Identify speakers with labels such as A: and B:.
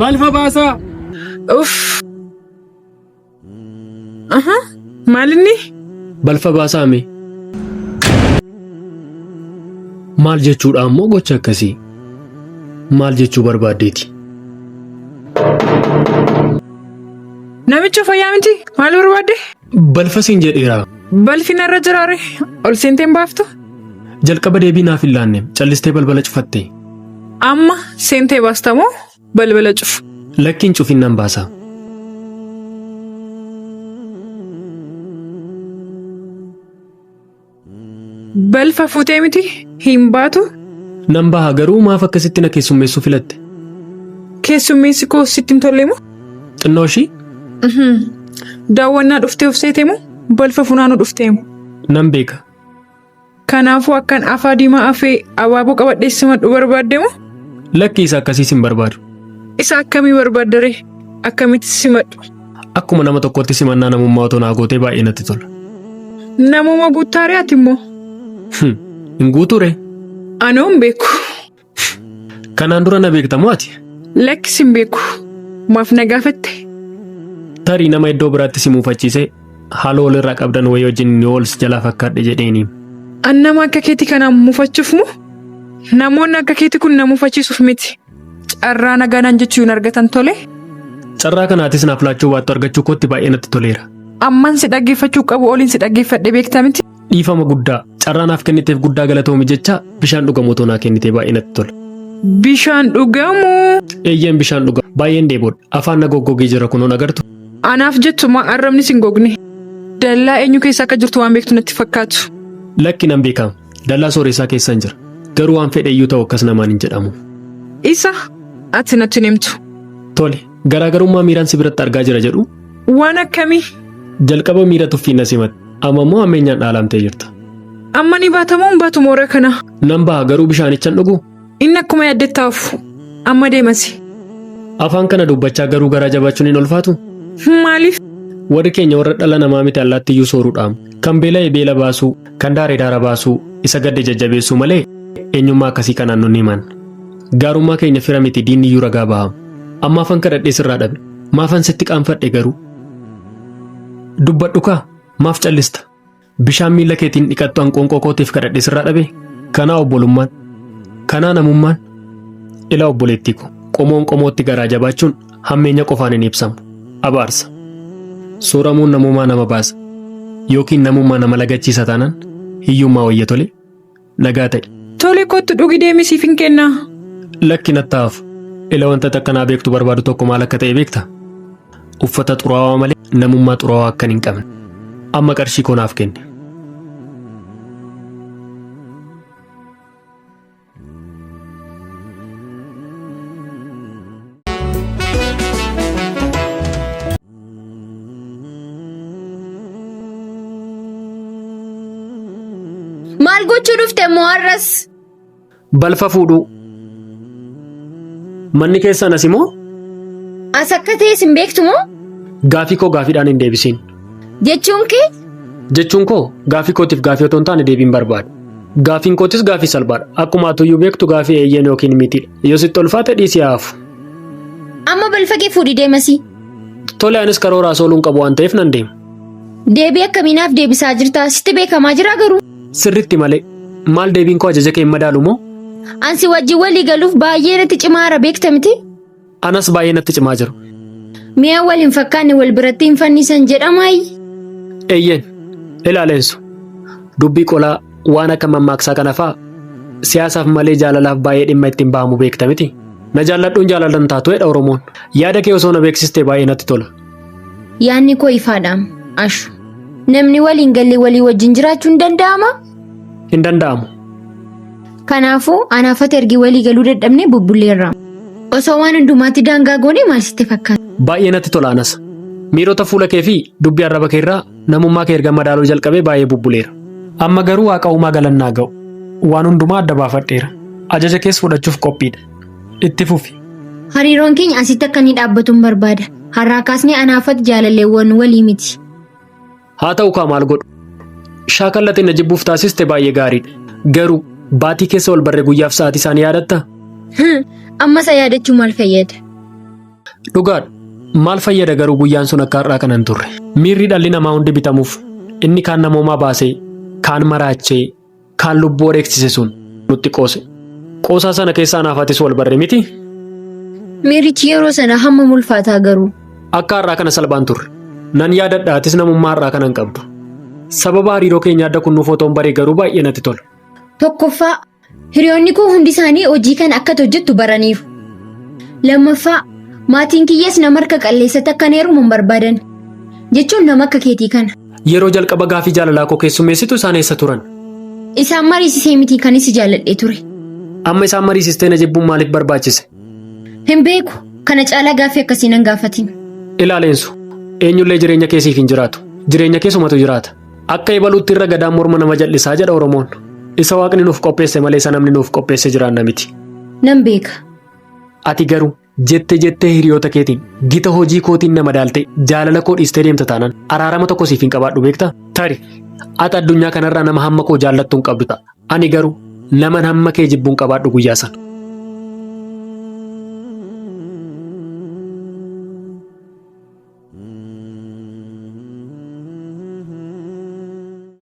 A: Balfa baasaa!
B: Uff. Aha. Maalinni?
A: Balfa baasaa mee? Maal jechuudha ammoo gocha akkasii? Maal jechuu barbaaddeeti?
B: Namicha fayyaa miti? Maal barbaadde?
A: Balfa siin jedheera.
B: Balfi narra jiraare ol seentee hin baaftu?
A: Jalqaba deebii naaf hin laanne callistee balbala cufatte.
B: Amma seentee baasta moo balbala cufu?
A: Lakki hin cufin nan baasa.
B: Balfa fuutee miti hin baatu?
A: Nan baha garuu maaf akkasitti na keessummeessuu filatte?
B: Keessummeessi koo sitti hin tolle moo?
A: Xinnoo ishii?
B: Daawwannaa dhuftee of seete moo? Balfa funaanuu dhuftee moo?
A: Nan beeka.
B: Kanaafuu akkan afaa diimaa afee abaaboo qabadhee simadhu barbaadde moo?
A: Lakki isa akkasiis hin barbaadu.
B: Isa akkamii barbaaddaree? Akkamitti simadhu?
A: Akkuma nama tokkotti simannaa namummaa otoo naa gootee baay'ee natti tola.
B: Namuma guuttaaree ati immoo?
A: Hin guutuure?
B: Anoo hin beeku.
A: Kanaan dura na beekta moo ati?
B: Lakkis hin beeku. Maaf na gaafatte?
A: Tarii nama iddoo biraatti si muufachiisee haaloo walirraa qabdan wayii wajjin ni ol si jalaa fakkaadhe jedheeni.
B: An nama akka keetii kanaan muufachuuf moo? Namoonni akka keetii kun na muufachiisuuf miti. Carraa nagaa naan jechuu hin argatan tole.
A: Carraa kanaatis naaf laachuu baattu argachuu kootti baay'ee natti toleera.
B: Amman si dhaggeeffachuu qabu oliin si dhaggeeffadhe beekta miti.
A: Dhiifama guddaa carraa naaf kenniteef guddaa galatoomi jecha bishaan dhugamu otoo naa kennitee baay'ee natti tola.
B: Bishaan dhugamu.
A: Eeyyeen bishaan dhuga. Baay'een dheebodha. Afaan na goggogee jira kunoon agartu.
B: Anaaf jettu maa arrabni sin gogne. Dallaa eenyu keessa akka jirtu waan beektu natti fakkaatu.
A: Lakki nan beekaam. Dallaa sooressaa keessan jira. Garuu waan fedhe iyyuu ta'u akkas namaan hin jedhamu.
B: Isa ati natti hin himtu.
A: Tole, garaagarummaa miiraan si biratti argaa jira jedhu.
B: Waan akkamii?
A: Jalqaba miira tuffiin na simatte. Amma immoo hammeenyaan dhaalamtee jirta.
B: Amma ni baata moo hin baatu mooraa kana?
A: Nan baha garuu bishaanicha hin dhuguu?
B: Inni akkuma yaaddetti hafu. Amma deemasi.
A: Afaan kana dubbachaa garuu garaa jabaachuun hin ulfaatu?
B: Maaliif?
A: Warri keenya warra dhala namaa miti allaattiyyuu sooruudhaam. Kan beela'e beela baasuu, kan daare daara baasuu, isa gadde jajjabeessuu malee eenyummaa akkasii kanaan nun himan. Gaarummaa keenya fira miti diinniyyuu ragaa bahaam. Ammaafan kadhadhee sirraa dhabe. Maafan sitti qaanfadhe garuu? Dubbadhukaa maaf callista? Bishaan miila keetiin dhiqattu an qoonqoo kootiif kadhadhe sirraa dhabe? Kanaa obbolummaan? Kanaa namummaan? Ilaa obboleettii ko, qomoon qomootti garaa jabaachuun hammeenya qofaan hin ibsamu. Abaarsa. Sooramuun namummaa nama baasa. Yookiin namummaa nama lagachiisa taanaan hiyyummaa wayya tole. Nagaa ta'i.
B: Tole kottu dhugi deemi siif hin kennaa.
A: Lakki natti hafu. Ila wanta takka naa beektu barbaadu tokko maal akka ta'e beekta? Uffata xuraawaa malee namummaa xuraawaa akkan hin qabne. Amma qarshii koo naaf kenni.
C: Maal gochuu dhufte immoo har'as?
A: Balfa fuudhuu. Manni keessan asi moo?
C: As akka ta'es hin beektu moo?
A: Gaafii koo gaafiidhaan hin deebisiin.
C: Jechuun kee?
A: Jechuun koo gaafii kootiif gaafii otoo hin taane deebiin barbaada. Gaafiin kootis gaafii salphaadha. Akkuma atuyyuu beektu gaafii eeyyeen yookiin mitiidha. Yoo sitti ulfaate dhiisii haa hafu.
C: Amma balfa kee fuudhi deemasii.
A: Tole anis karoora as ooluun qabu waan ta'eef nan deema.
C: Deebii akkamii naaf deebisaa jirta? Sitti beekamaa jira garuu.
A: Sirriitti malee. Maal deebiin koo ajaja kee hin madaalu moo?
C: An si wajjin walii galuuf baay'ee natti cimaara beekta miti?
A: Anas baay'ee natti cimaa jira.
C: Mi'a wal hin fakkaanne wal biratti hin fannisan jedhamaayi.
A: Eeyyeen. Ilaaleensu. Dubbii qolaa waan akka mammaaksaa kana fa'a siyaasaaf malee jaalalaaf baay'ee dhimma ittiin bahamu beekta miti. Na jaalladhuun jaalalan taatu jedha Oromoon. Yaada kee osoo na beeksistee baay'ee natti tola.
C: Yaadni koo ifaadha. Ashu. Namni waliin galle walii wajjin jiraachuun danda'ama?
A: Hin danda'amu.
C: Kanaafuu anaaf ati ergi walii galuu dadhabnee bubbulleerra. Osoo waan hundumaatti daangaa goone maal sitti fakkaata?
A: Baay'ee natti tola anas. Miirota fuula kee fi dubbii arraba kee irraa namummaa kee erga madaaluu jalqabee baay'ee bubbuleera. Amma garuu Waaqa uumaa galannaa ga'u. Waan hundumaa adda baafadheera. Ajaja kees fudhachuuf qophiidha. Itti fufi.
C: Hariiroon keenya asitti akka inni dhaabbatun barbaada. Har'aa kaasnee anaaf ati jaalalleewwan walii miti.
A: Haa ta'u kaa maal godhu? Shaakalla ati na jibbuuf taasiste baay'ee gaariidha. Garuu baatii keessa wal barre guyyaaf sa'aatii isaanii yaadattaa?
C: Amma isa yaadachuu maal fayyada?
A: Dhugaadha. Maal fayyada garuu guyyaan sun akka har'aa kana hin turre. Miirri dhalli namaa hundi bitamuuf inni kaan namoomaa baasee, kaan maraachee, kaan lubbuu wareegsise sun nutti qoose. Qoosaa sana keessaa anaaf atis wal barre miti?
C: Miirichi yeroo sana hammam ulfaataa garuu?
A: Akka har'aa kana salphaan turre. Nan yaadadha atis namummaa har'aa kana hin qabdu. Sababa hariiroo keenya adda kunnuuf otoon baree garuu baay'ee natti tola.
C: Tokkoffaa, hiriyoonni koo hundi isaanii hojii kana akka ati hojjettu baraniiru. Lammaffaa, maatiin kiyyas nama harka qalleessatti akkan heerumu hin barbaadan. Jechuun nama akka keetii kana.
A: Yeroo jalqaba gaafii jaalalaa koo keessummeessitu isaan eessa turan?
C: Isaan mariisisee miti kan si jaalladhee ture.
A: Amma isaan mariisistee na jibbuun maaliif barbaachise?
C: Hin beeku. Kana caalaa gaaffii akkasii nan gaafatin.
A: Ilaa Leensu, eenyullee jireenya kee siif hin jiraatu. Jireenya kee sumatu jiraata. Akka ebaluutti irra gadaan morma nama jal'isaa jedha Oromoon. Isa Waaqni nuuf qopheesse malee isa namni nuuf qopheesse jiraanna miti.
C: Nan beeka.
A: Ati garuu jette jettee hiriyoota keetiin gita hojii kootiin na madaaltee jaalala koo dhiistee deemta taanaan araarama tokko siif hin qabaadhu beektaa? Tari ati addunyaa kanarraa nama hamma koo jaallattu hin qabdu ta'a. Ani garuu naman hamma kee jibbu hin qabaadhu guyyaa sana.